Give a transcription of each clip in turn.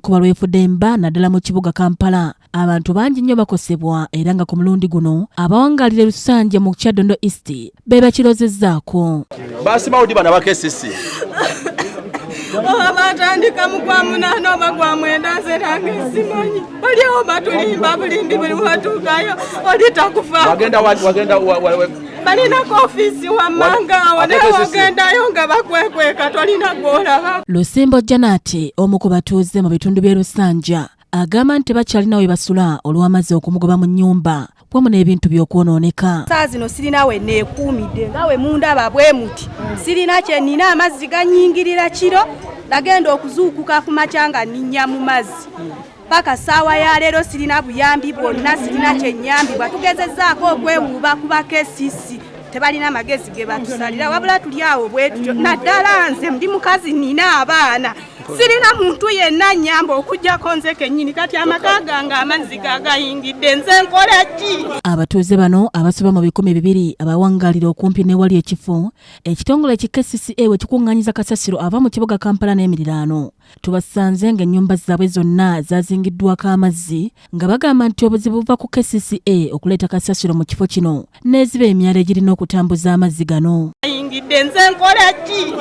Kuba lwefudde emba naddala mu kibuga Kampala, abantu bangi nnyo bakosebwa era nga ku mulundi guno abawangaalira Lusanja mu Kyaddondo East be bakirozezzaako. Basimawo ddi bano aba KCC? Oba batandika mu gwa munaana oba gwa mwenda, nze nange simanyi. Baliawo batulimba bulimbi, buli watuukayo oli takufa. Wagenda wagenda Balinako ofiisi wammanga awo, naye wagendayo nga bakwekweka, tolina gw'olaba. Lusimbo Janati, omu ku batuuze mu bitundu by'e Lusanja, agamba nti tebakyalina we basula olw'amazzi okumugoba mu nnyumba wamu n'ebintu by'okwonooneka. Saa zino sirina we neekuumidde, nga we mundaba bwe muti, sirina kye nnina. Amazzi ganyingirira kiro, nagenda okuzuukuka ku makya nga nninnya mu mazzi. Paka ssaawa ya leero sirina buyambi bwonna, sirina kyennyambibwa. Tugezezzaako okwewuuba ku ba KCC, tebalina magezi ge batusalira, wabula tuli awo bwe tutyo. Naddala nze ndi mukazi, nnina abaana, sirina muntu yenna nnyamba okuggyako nze kennyini. Kati amaka gange amazzi gagayingidde, nze nkola ki? Abatuuze bano abasoba mu 200 abawangaalira okumpi n'ewali ekifo ekitongole ki KCCA we kikuŋŋaanyiza kasasiro ava mu kibuga Kampala n'emiriraano, tubasanze ng'ennyumba zaabwe zonna zazingiddwako amazzi, nga bagamba nti obuzibu buva ku KCCA okuleeta kasasiro mu kifo kino n'eziba emyala egirina okutambuza amazzi gano. Yingidde, nze nkola ki?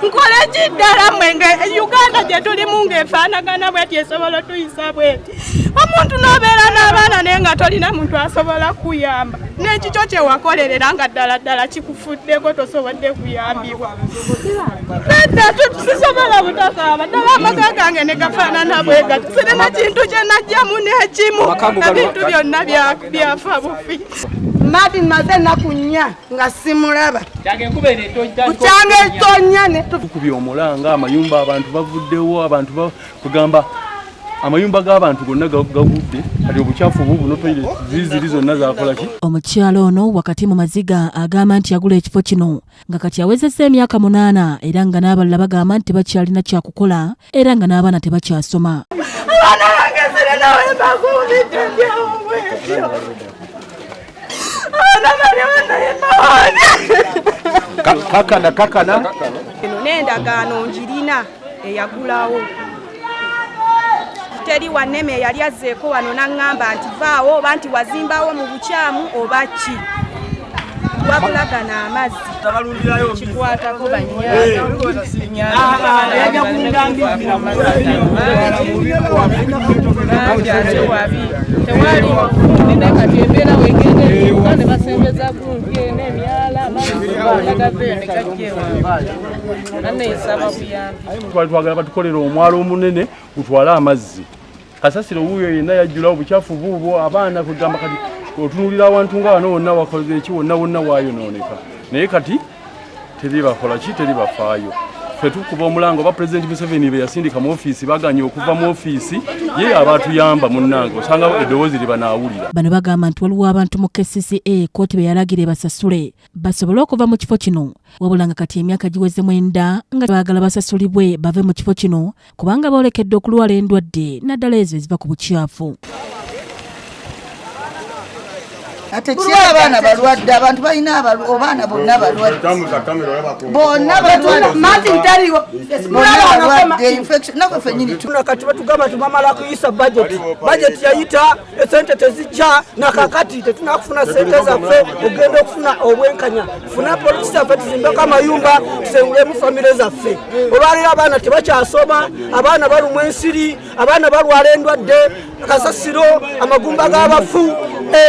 Nkola ki ddala mmwe? Nga Uganda gye tulimu ng'efaanagana bweti, esobola otuyisa bweti? Omuntu n'obeera n'abaana naye nga tolina muntu asobola kuyamba, n'ekikyo kye wakolerera nga ddala ddala kikufuddeko, tosobodde kuyambibwa. Nedda, sisobola butakaaba. Ddala amaka gange ne gafaanana bwe gati, sirina kintu kye najjamu n'ekimu, ebintu byonna byafa bufi. Martin maze ennaku 4 nga simulaba, bukyanga etonya ne Tukubye omulanga, amayumba abantu bavuddewo, abantu kugamba amayumba g'abantu gonna gagudde. Kati obukyafu obu buno, toilet ziziri zonna zakola ki? Omukyala ono wakati mu maziga agamba nti yagula ekifo kino nga kati awezezza emyaka 8, era nga n'abalala bagamba nti tebakyalina kyakukola, era nga n'abaana tebakyasoma. Abaana bange sirina we mbakuumidde, ndyawo bwetyo. Abaana baliwo naye mbawaani. Kakana kakana. Eno n'endagaano njirina eyagulawo. Teri wanneme eyali azzeeko wano n'aŋŋamba nti vaawo, oba nti wazimbawo mu bukyamu oba ki, wabulagana amazzi. Kikwatako bangi ate wabi tewali mafundi, naye kati embeera wegenda etuuka ne basembeza gundi eno emyala, amazzi gavaeyo ne gajja ewange. Naneesaba buyambi. Twali twagala batukolera omwalo omunene gutwale amazzi. Kasasiro wuuyo yenna yajjula obukyafu buubwo. Abaana kugamba kati otunulira awantu nga wano wonna wakoze eki, wonna wonna waayonooneka, naye kati teri bakola ki, teri bafaayo. Ffe tukuba omulango oba Pulezidenti Museveni be yasindika mu ofiisi baganye okuva mu ofiisi ye, abatuyamba munnange, osanga eddoboozi lye banaawulira. Bano bagamba nti waliwo abantu mu KCCA kkooti be yalagira ebasasule basobole okuva mu kifo kino, wabula nga kati emyaka giweze 9 nga baagala basasulibwe bave mu kifo kino, kubanga boolekedde okulwala endwadde, naddala ezo eziva ku bukyafu. Ate ki, abaana balwadde, abantu balina abaana bonna balwadde, bonna balwadde. Martin taliwo. Bonna balwadde infection, naffe ffennyini. Kati batugamba tubamala kuyisa budget, budget yayita, esente tezijja. Nakakati tetunakufuna sente zaffe. Ogenda okufuna obwenkanya, funa polisi zaffe, tuzimbeko amayumba, tusengulemu famire zaffe. Olwaleero abaana tebakyasoma, abaana balumwa ensiri, abaana balwala endwadde, kasasiro, amagumba g'abafu,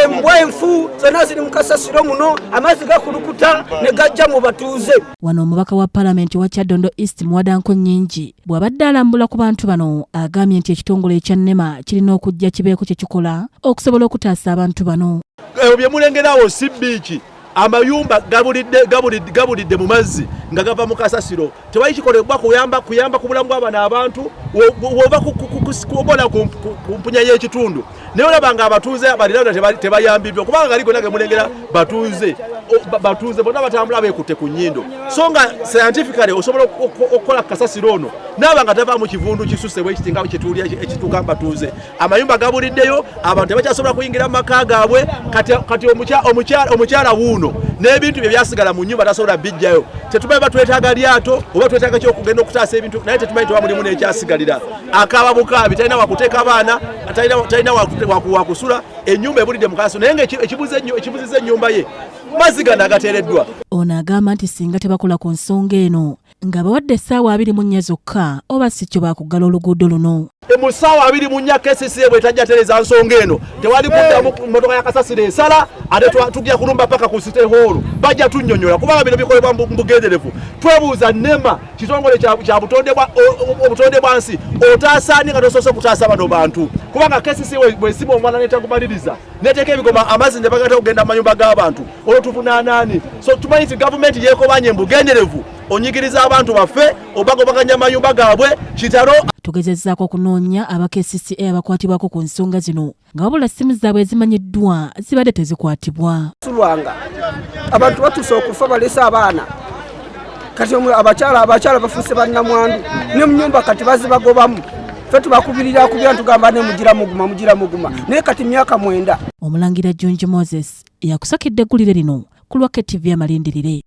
embwa enfu zonna ziri mu kasasiro muno. Amazzi gakulukuta ne gajja mu batuuze. Wano omubaka wa Palamenti wa Kyaddondo East, Muwada Nkunyingi, bw'abadde alambula ku bantu bano, agambye nti ekitongole ekya NEMA kirina okujja kibeeko kye kikola okusobola okutaasa abantu bano. Ebyo bye mulengerawo si biiki, amayumba gabulidde mu mazzi nga gava mu kasasiro. Tewali kikolebwa kuyamba ku bulamu bw'abano abantu. Wova kubola ku mpunya y'ekitundu, naye olaba nga abatuuze baliraano tebayambiddwa, kubanga gali gonna ge mulengera batuuze. Batuuze bonna batambula beekutte ku nnyindo, so nga scientifically osobola okukola kasasiro ono naaba nga tava mu kivundu kisuse bwekiti nga kyetuwulira ekituuka mu batuuze. Amayumba gabuliddeyo, abantu tebakyasobola kuyingira mu maka gaabwe. Kati omukyala wuuno n'ebintu bye byasigala mu nnyumba tasobola bijjayo. Tetumanyi ba twetaaga lyato oba twetaaga kyokugenda okutaasa ebintu, naye tetumanyi teba mulimu n'ekyasigalira. Akaaba bukaabi, talina wakuteeka baana, talina wakusula. Ennyumba ebulidde mu kasasiro, naye nga ekibuziza ennyumba ye mazzi gano agateereddwa. Ono agamba nti singa tebakola ku nsonga eno nga bawadde essaawa 24 zokka, oba si kyo baakuggala oluguudo luno. Mu ssaawa 24 KCCA bwetajja tereza nsonga eno, tewali kuddamu mmotoka ya kasasiro esala, ate tujja kulumba paka ku City Hall. Bajja tunnyonnyola kubanga bino bikolebwa mu bugenderevu. Twebuuza, NEMA kitongole kya obutonde bwa nsi, otaasaani nga tosoose okutaasa bano bantu? Kubanga KCCA bwesima omwana netagumaliriza neteeka ebigoma, amazzi ne bagata okugenda mu mayumba g'abantu, olwo tuvunaanaani? So tumanyi nti gavumenti yeekobanye mbugenderevu onyigiriza abantu baffe, obagobaganya amayumba gaabwe. Kitalo. Tugezezzaako okunoonya aba KCCA abakwatibwako ku nsonga zino, nga wabula ssimu zaabwe ezimanyiddwa zibadde tezikwatibwa. Sulwanga abantu batuuse okufa, balese abaana. Kati abakyala bafuuse bannamwandu, ne mu nyumba kati bazibagobamu. Ffe tubakubirira kubira, tugamba ne mugira muguma, mugira muguma, naye kati myaka 9. Omulangira Junju Moses yakusakidde eggulire lino ku lwa KTV Amalindirire.